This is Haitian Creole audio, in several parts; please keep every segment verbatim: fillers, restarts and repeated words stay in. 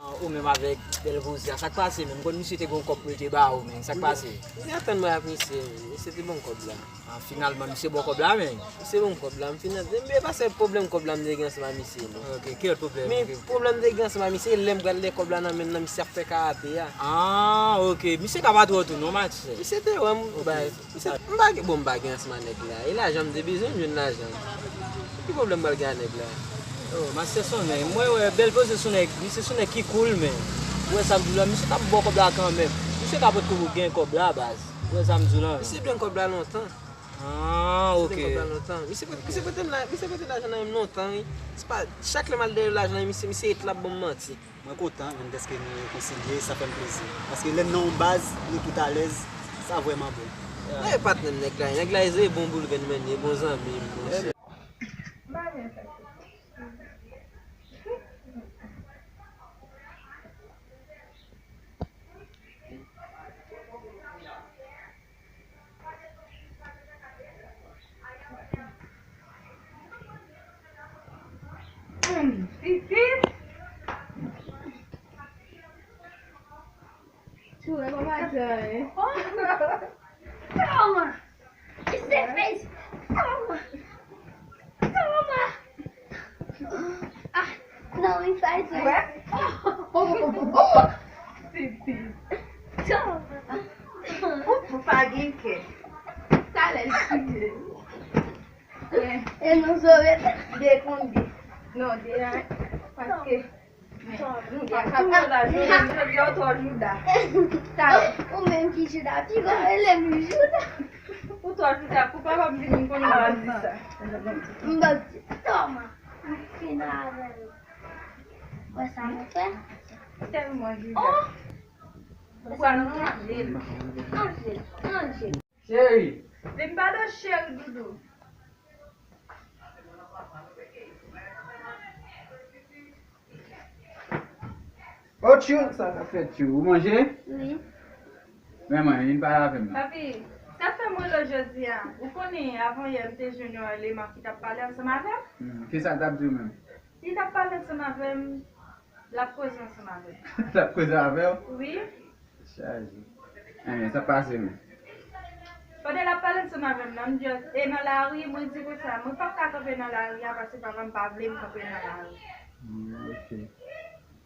Ou menm avèk bèl vouzè a, sa k pase menm? M konn misye te gen yon kòb pou l te ba ou, men sa k pase? M te atann mwen ak misye, men misye te ban m kòb la. Ah, finalman, misye ba w kòb la, men. Misye ban m kòb la, m fin, men e pa sèl pwoblèm kòb la m te gen ansanm ak misye, non. Ok, ki lòt pwoblèm? Men pwoblèm m te gen ansanm ak misye, lè m pral lè kòb la nan men l, nan misye ap fè karate a. Ah, ok. Misye ka pa twò tou, non, Mathieu? Misye te wè m, bay. Misye, m pa gen, bon, m pa gen ansanm ak nèg la. E lajan m te bezwen, m jwenn lajan. Ki pwoblèm m pral gen ak nèg la? Oh, Mathieu se yon nèg. Mwen wè, bèl vouzè se yon nèg, misye se yon nèg ki cool, men. Ou wè sa m di w la, misye t ap ba w kòb la kanmenm. Misye ka potko gen kòb la, baz. Ou wè sa m di w la, men. Misye ban m kòb la lontan. Ah, ok. Misye ban m kòb la lontan. Misye, misye pote m la, misye pote lajan nan men m lontan, wi. Se pa, chak lè m al dèyè lajan nan men misye, misye ret la ap ban m manti. Mwen kontan, menm dèske nou rekonsilye, sa fè m plezi. Paske lè n nan yon baz, nou tout alèz, sa vrèman bon. Mwen e patnè m nèg la, nèg la e bon boulgan mwen, e bon zanmi m, monchè. Titi. Chou, e pa maten, hein? Toma! It's the face! Toma! Toma! Ah, não, me faz isso. Ué? Titi. Toma! Ou pa gen kè. Talè l fini. E nou sove. De konn de. Non, de a. Paske nou gen kat jou la, jodi a, jodi a, ou twò jouda. Talè. Ou menm ki jouda, pi gwo rele m jouda. Ou twò jouda, pou papa m vini, m konnen m ap di sa. M ap di, toma. M fini avè l. Wè sa nou fè? Tèlman jouda. Oh! Ou pral manje l. Manje l, manje l. Cheri. Vin ba do cheri doudou. Oh, tchou, sa k ap fèt, tchou? Ou manje? Wi. Men mwen, vin pale avè m. Papi, sa k fè m rele w jodi a? Ou konnen, avan yè, m te jwenn yon eleman ki t ap pale ansanm avè m. Hmm, kisa l t ap di w menm? Li t ap pale ansanm avè m, l ap koze ansanm avè m. L ap koze avè w? Wi. Chaje. Enben, sa pase menm? Pandan l ap pale ansanm avè m nan, m just, e nan lari, mwen di konsa, mwen p ap ka kanpe nan lari a, paske papa m pa vle m kanpe nan lari. Hmm, ok.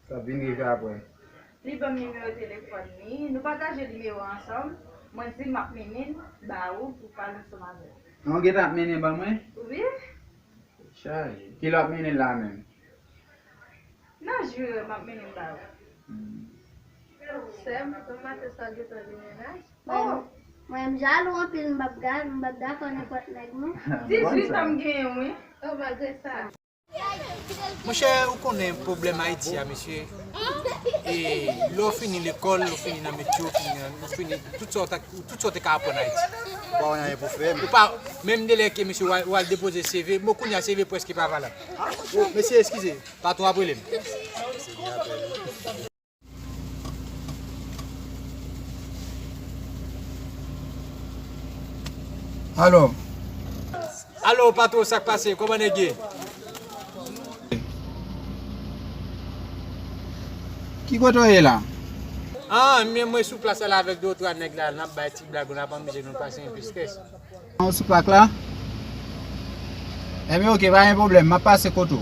Sa vin rive apre. Li ban m nimewo telefòn li, nou pataje nimewo ansanm, mwen di l m ap mennen l ba ou pou w pale ansanm avè l. An, w gentan ap mennen l ban mwen? Wi. Chaje. Kilè w ap mennen l la menm? Nan jou yo, m ap mennen l ba ou. Hmm. Sè m, bon maten sa gentan gen mennaj. Mwen, mwen, m jalou anpil, m p ap ga-, m p ap dakò nenpòt nèg, non. Dizuit an m genyen, wi. Oh, malgre sa. Monchè, ou konnen pwoblèm Ayiti a, mesye. E lè w fini lekòl, ou fini nan metye, ou fini nan, ou fini tout sa w ta, tout sa w te ka aprann Ayiti. Ou pa wè anyen pou fè, men. Ou pa, menm de lè ke mesye w al, w al depoze C V, bon, kounye a C V prèske pa valab. Oh, mesye, eskize, patwon ap rele m. Alo. Alo, patwon, sa k pase? Kòman nèg ye? Ki kote w ye la? Ah, men mwen sou plas la avèk de twa nèg la, n ap bay ti blag, n ap anmize nou, pase yon ti strès. Ou sou plak la? Enben, ok, pa gen pwoblèm, m ap pase kote w.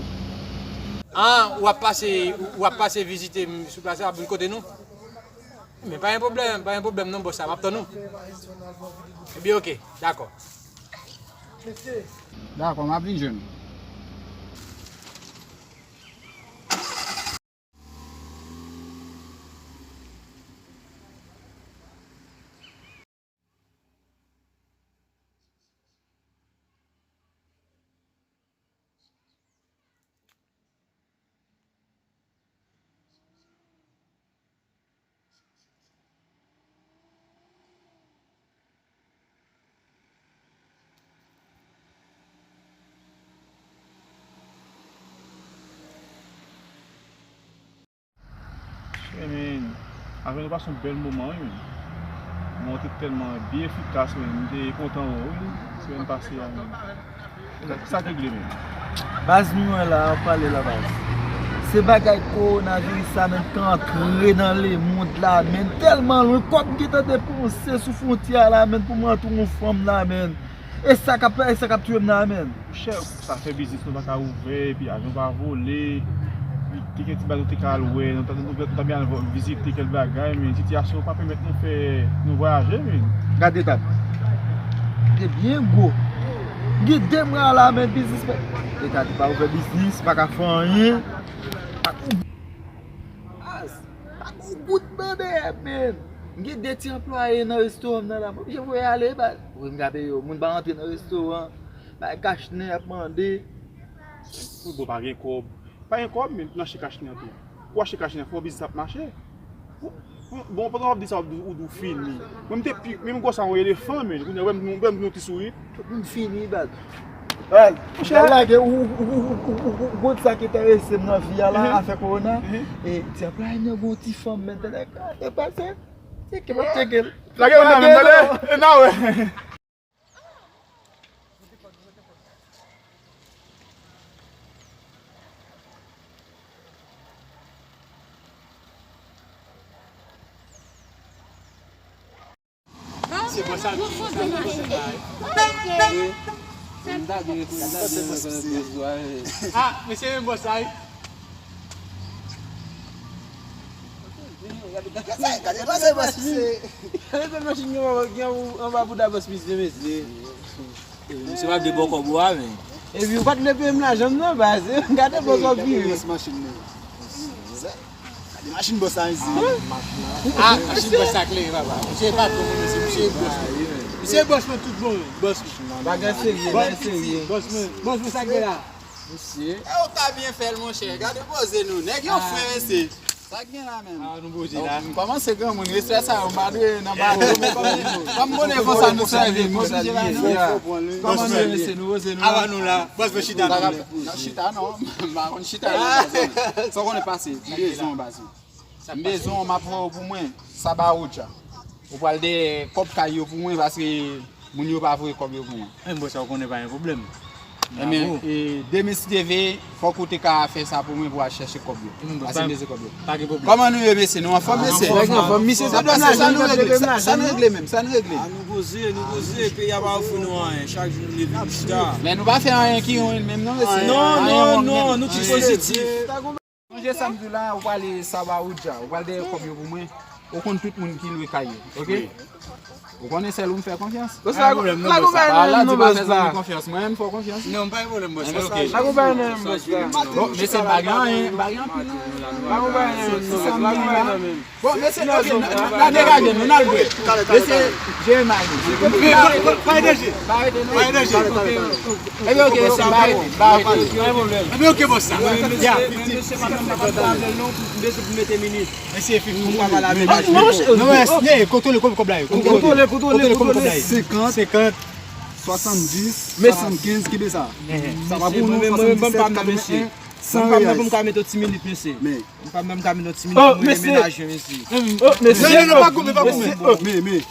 Ah, w ap pase, w ap pase vizite m sou plas la, w ap vin kote nou? Men pa gen pwoblèm, pa gen pwoblèm non, bòs la, m ap tann ou. Ebyen, ok, dakò. Dakò, m ap vin jwenn ou. Ebyen, avè nou pase yon bèl moman, wi, menm. Mwen te tèlman byen efikas, menm. M te kontan wè w, wi, semèn pase a, menm. Sa, sa k regle, menm? Baz, nou wè la, w ap pale la, baz. Se bagay kowonaviris sa menm k antre nan lemond la menm, tèlman lwen, kòb m gentan depanse sou fwontyè a la menm pou m antre yon fanm la menm. E sa k ap, e sa k ap tiye m la menm. Monchè, sa fè biznis nou pa ka ouvè, epi avyon pa vole, epi te gen ti bagay nou te ka al wè, nou ta, nou ta, nou ta byen al vizite kèk bagay, men sitiyasyon pa pèmèt nou fè, nou vwayaje, men. Gade tab. Te byen gwo. Gen de mwa la, men biznis pa. Leta di pa ouvè biznis, pa ka fè anyen. Pa gon, pa gon goud nan dèyè, men. M gen de ti anplwaye nan restoran m nan la. M oblije voye ale, ba. Wi, m ka peye yo. Moun pa rantre nan restoran. Bay kachnen ap mande. Wi, bon, pa gen kòb. Pa gen kòb, men nan chèk kachnen an tou. Pou achte kachnen, fò biznis ap mache. Bon, pandan w ap di sa, ou di w fini. Mwen, m te pi, menm gwosè yon elefan, men. Kounye a, wè m, wè m, yon ti souri. Tout moun fini, baz. Al, monchè, lage, ou, ou konn sa ki enterese m nan vi a la, afè kowona. E, ti anplwaye m nan, gon ti fanm, men, tande, tande, pase. Tcheke, m ap tcheke l. Lage l la, men, tande. E, nan, wè. Se bò sa ki. Ah, mesye, men bò sa, wi. Gade, gade, gade, gade, gade, machin yo, yo anba bouda bòs misye, mesye. Misye pa vle bò kòb ou a, men. Epi ou pa t vle peye m lajan m nan, baz. Gade bò kòb vire. Gade machin bòs la, mesye. Ah, machin bòs la klere, papa. Misye patwon mwen, mesye. Misye bòs mwen. Misye bòs mwen tout bon, bòs mwen. Bagay serye, bagay serye. Bòs mwen, bòs mwen, sa k gen la? Mesye. E ou ka byen fè l, monchè. Gade poze nou. Nèg yo fre, mesye. Sa k gen la menm? Ah, nou poze la. M kòmanse granmoun, respè sa yo, m pa dwe nan baro, men kòm, kòm konnen konsa nou sèvi, m oblije la, non? Kòman nou ye, mesye, nou poze nou la? Avan nou la, bòs mwen chita non. Nan chita non, m pa konn chita non, baz. Sa w konnen pase, m bezwen w, baz. M bezwen w, m ap voye w pou mwen, Sabaudja. Ou pral dèyè kòb kay yo pou mwen, paske moun yo pa voye kòb yo pou mwen. Men bòs sa, ou konnen pa gen pwoblèm. Ebyen, e, demen si Dye vle, fòk ou te ka fè sa pou mwen pou al chèche kòb yo. Paske m bezwen kòb yo. Pa gen pwoblèm. Kòman nou ye, mesye? Nou anfòm, mesye? Anfòm, anfòm. Misye, sa nou regle? Sa nou regle menm? Sa nou regle? Ah, nou poze, nou poze. Peyi a pa ofri nou anyen. Chak jou nou leve, nou chita. Men nou pa fè anyen ki yon menm, non, mesye? Non, non, non, nou tout pozitif. Sonje sa m di w la, ou prale Sabaudja, ou pral dèyè kòb yo pou mwen. Ou konn tout moun ki lwe kay yo, oke? Ou konnen sèl ou m fè konfyans. Bòs la, la gon bagay nan men nou, bòs la. Konfyans, mwen menm fè w konfyans. Non, pa gen pwoblèm, bòs la. Ebyen, oke. La gon bagay nan men nou, bòs la. Bon, mesye, pa gen anyen, pa gen anpil non. La gon bagay nan men nou, bòs la, la gon bagay nan men nou. Bon, mesye, oke, n a degaje nou, n al bwè. Mesye, jere may nou. Pa gen danje. Pa gen danje. Pa gen danje. Ebyen, oke, mesye, pa rete, pa rete. Ebyen, oke, bòs la. Ya. Mesye, pa nan papa avèl non, pou, pou mete minit. Mesye, fif, pou m ka pale avèk li. Non, mesye, kontwole kòb, kòb la yo. Kontwole, kontwole, kontwole. Senkant. Senkant. Swasanndis, swasankenz, kenbe sa. Sa va pou nou, swasanndisèt, katreven, san reyal. Mwen pa pou m ka mete yon ti minit, mesye. Men. Mwen pa menm ka mete yon ti minit pou mwen demenaje, mesye. Oh, mesye. Non, non, non, pa goumen, pa goumen. Men, men.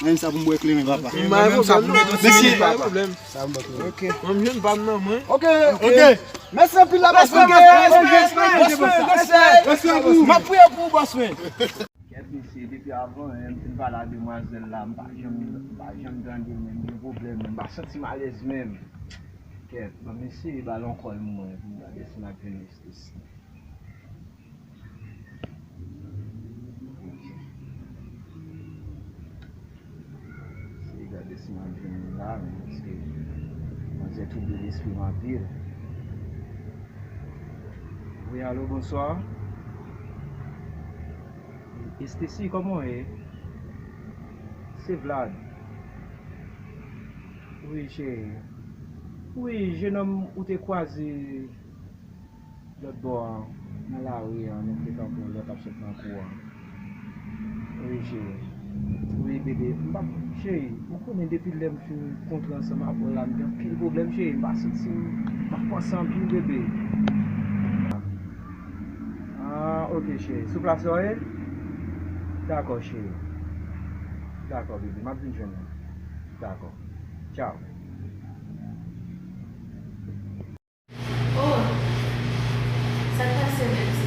Mwen menm sa pou m bwè kleren, papa. Mwen menm sa pou m mete yon ti minit, papa. Sa m bwè kleren. Ok. Mwen m jwenn pa m nan mwen. Ok. Ok. Mèsi anpil la, bòs mwen. Bòs mwen, bòs mwen, bòs mwen. M ap priye pou ou, bòs mwen. Kèt mesye, depi avan, m fin pale ak demwazèl la, m pa janm, m pa janm tande l, men m gen pwoblèm, men m pa santi m alèz menm. Kèt, ban m eseye ba l yon kòl mwen, pou m gade si m ap jwenn Estesie. Ok. Eseye gade si m ap jwenn li la, men paske manzè touble lespri m anpil. Wi, alo, bonswa. Estesie, kòman w ye? Se Vlad. Wi, cheri. Wi, jenòm ou te kwaze lòt bò a, nan lari a, nou te kanpe yon lè k ap sot nan kou a. Wi, cheri. Wi, bebe. M p ap, cheri, ou konnen depi lè m fin kontre ansanm avè w la, m gen anpil pwoblèm, cheri. M pa santi m, m ap panse anpil, bebe. Ah, ok, cheri. Sou plas la w ye? Dakò, cheri. Dakò, bebe. M ap vin jwenn ou. Dakò. Tchaw. Oh, sa k pase menm?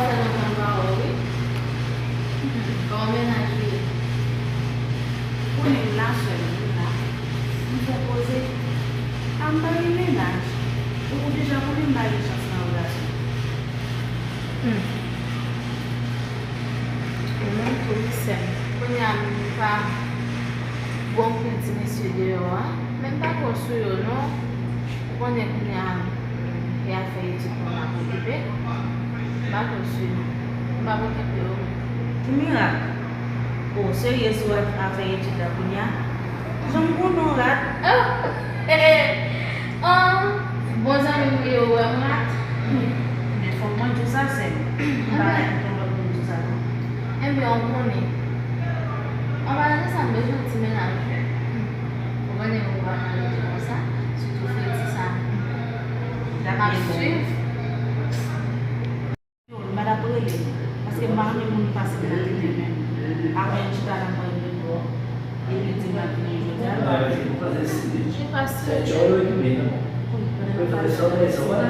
Sa nan tann ba ou, wi. Kòman mennaj ou ye? Ou konnen m la, sè m, m la. M fè poze. A, m pa gen mennaj. Ou, ou deja konnen m pa gen chans nan relasyon. Hmm. Ou menm tou, wi, sè m. Kounye a, m pa gon pil ti mesye deyò a. Men m pa twò sou yo, non. Ou konnen kounye a, e afè etid mwen m ap okipe. M pa twò swiv. M p ap okipe yo. Ki mirak? O, serye sou afè etid la kounye a? Jan m konnen w rat. Bon zanmi m li yo wè m rat. Men fòk mwen di w sa, sè m. M pa la gen lòt moun di w sa, non. Ebyen, ou konnen. An palan de sa, m bezwen yon ti mennaj vre. Ou konnen ou pa manje konsa, sitou fredi sa. M ap swiv. Yo, m pa t ap rele, paske m pa renmen moun pase m nan tete menm. Apre yon chita nan mwen de bò, epi di m ap vini jodi a, l pa vini. Li pa serye. Wi, pandan l ap pale,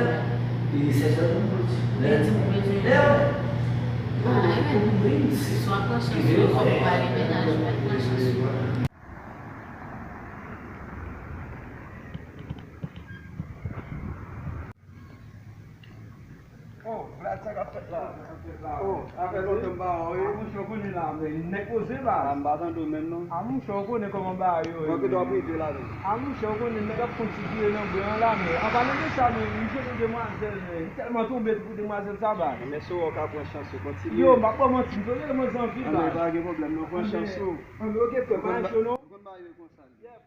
li di m bezwen. Li di m bezwen. Ah, ebyen, swa pran chans ou, fòk ou pa gen mennaj, men pran chans ou. Oh, gad sa k ap fèt la. Oh, sa fè lontan m pa wè w, wi. A monchè, w konnen la, men nèg poze baz. A, m pa tande w menm non. A monchè, w konnen kòman bagay yo ye. Mwen kite w ap rive la menm. A monchè, w konnen nèg ap konn figire nan bren an la, men an palan de sa, men m jwenn yon demwazèl, men m tèlman tonbe pou demwazèl sa baz. Men si w wè w ka pran chans ou, kontinye. Yo, m pa p ba w manti, m tonbe mwen zanvi baz. Anben, pa gen pwoblèm non, pran chans ou. Anben, oke, frè, pa gen cho non. Ou konn bagay yo konsa l ye.